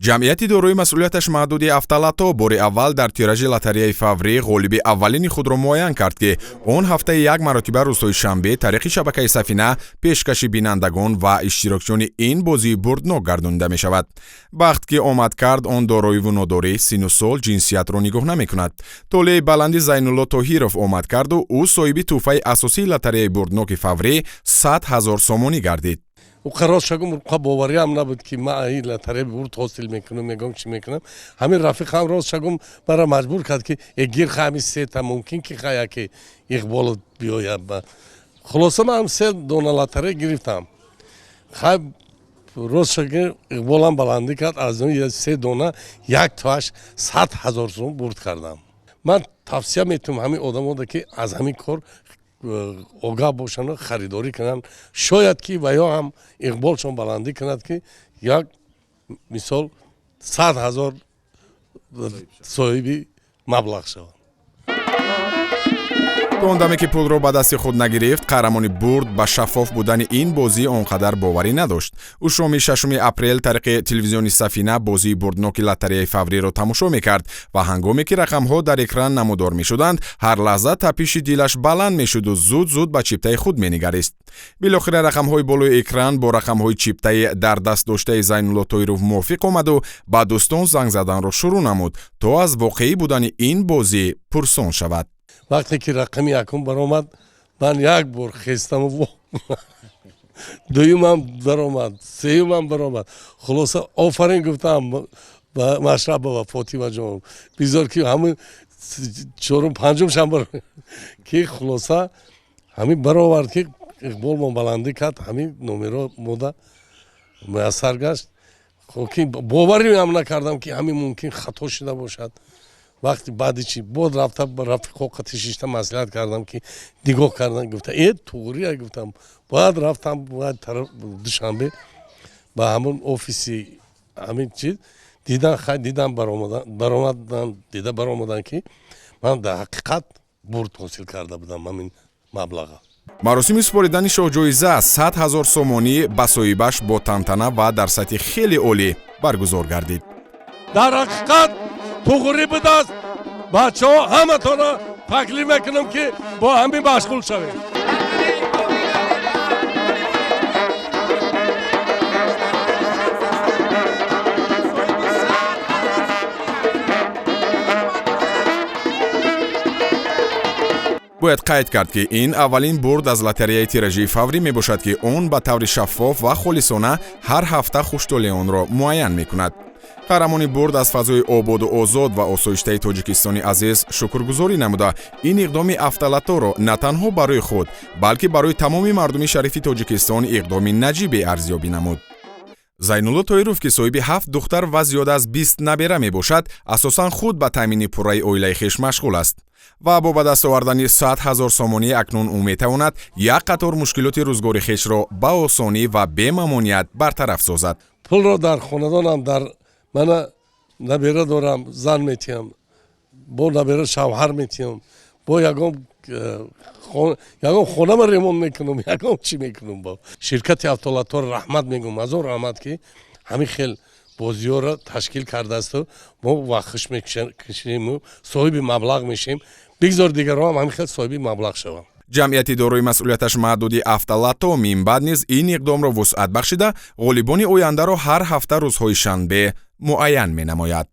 Ҷамъияти дорои масъулияташ маҳдуди «Автолото» бори аввал дар тиражи лотареяи фаврӣ ғолиби аввалини худро муайян кард, ки он ҳафтаи як маротиба рӯзҳои шанбе тариқи шабакаи «Сафина» пешкаши бинандагон ва иштирокчиёни ин бозии бурднок гардонида мешавад. Бахт ки омад кард, он дороиву нодорӣ, сину сол, ҷинсиятро нигоҳ намекунад. Толеи баланди Зайнулло Тоҳиров омад карду ӯ соҳиби тӯҳфаи асосии лотареяи бурдноки фаврӣ 100 000 сомонӣ гардид. Ӯ рост шагум, бовариам набуд, ки ман ин лотарея бурд ҳосил мекунам. Мегӯям, чӣ мекунам? Ҳамин рафиқам, рост шагум, мара маҷбур кард, ки гир, ҳами сета мумкин ки ха яке иқбол биёяд. Хулоса, ман се дона лотарея гирифтам. Хай, рост шагум, иқболам баландӣ кард. Аз се дона як тоаш 100 000 сум бурд кардам. Ман тавсия метавам ҳамин одамода, ки аз ҳамин кор огаҳ бошанду харидорӣ кунанд. Шояд ки ва ё ҳам иқболшон баландӣ кунад, ки як мисол 100 000 соҳиби маблағ шаванд. То он даме ки пулро ба дасти худ нагирифт, қаҳрамони бурд ба шаффоф будани ин бозӣ он қадар боварӣ надошт. Ӯ шоми 6 апрел тариқи телевизиони «Сафина» бозии бурдноки лотареяи фавриро тамошо мекард ва ҳангоме ки рақамҳо дар экран намудор мешуданд, ҳар лаҳза тапиши дилаш баланд мешуду зуд-зуд ба чиптаи худ менигарист. Билохира рақамҳои болои экран бо рақамҳои чиптаи дар даст доштаи Зайнулло Тоиров мувофиқ омаду ба дӯстон занг заданро шурӯъ намуд, то аз воқеӣ будани ин бозӣ пурсон шавад. Вақте ки рақами якум баромад, ман як бор хестаму, дуюмам баромад, сеюмам баромад. Хулоса, офарин гуфтам ба Машрабова Фотимаҷон, бизор ки ҳамин чорум, панҷум шанба ки хулоса ҳамин баровард, ки иқболмон баландӣ кард, ҳамин номеро мода муяссар гашт. Ки бовариам накардам, ки ҳамин мумкин хато шуда бошад. Вақти баъди чи боз рафта рафиқо қати шишта маслиҳат кардам, ки нигоҳ кардан, гуфта, э, туғрия. Гуфтам, бояд рафтам, бояд тараф Душанбе ба ҳамон офиси ҳамин чиз дидан. Хай, дидам, баромадан, дида баромадан, ки ман дар ҳақиқат бурд ҳосил карда будам ҳамин маблаға. Маросими супоридани шоҳҷоиза 100 000 сомонӣ ба соҳибаш бо тантана ва дар сатҳи хеле олӣ баргузор гардид. Дар ҳақиқат туғрӣ будааст. Бачаҳо, ҳаматонро таклиф мекунам, ки бо ҳамин машғул шавед. Бояд қайд кард, ки ин аввалин бурд аз лотареяи тиражии фаврӣ мебошад, ки он ба таври шаффоф ва холисона ҳар ҳафта хуштолеонро муайян мекунад. Қаҳрамони бурд аз фазои ободу озод ва осоиштаи Тоҷикистони азиз шукргузорӣ намуда, ин иқдоми «Автолаторо» на танҳо барои худ, балки барои тамоми мардуми шарифи Тоҷикистон иқдоми наҷибе арзёбӣ намуд. Зайнулло Тоиров, ки соҳиби ҳафт духтар ва зиёда аз 20 набера мебошад, асосан худ ба таъмини пурраи оилаи хеш машғул аст ва бо ба даст овардани 100 000 сомонӣ акнун ӯ метавонад як қатор мушкилоти рӯзгори хешро ба осонӣ ва бемамоният бартараф созад. Пулро дар хонадонам, дар мана набера дорам, зан метиҳам, бо набера шавҳар метиҳам, бо ягон хонама ремонт мекунам, ягон чӣ мекунам. Бо ширкати «Автолатор» раҳмат мегӯм, ҳазор раҳмат, ки ҳамин хел бозиҳоро ташкил кардаасту мо вахш мекушему соҳиби маблағ мешем. Бигзор дигарон ҳам ҳамин хел соҳиби маблағ шаванд. Ҷамъияти дорои масъулияташ маҳдуди «Автолато» минбаъд низ ин иқдомро вусъат бахшида, ғолибони ояндаро ҳар ҳафта рӯзҳои шанбе муайян менамояд.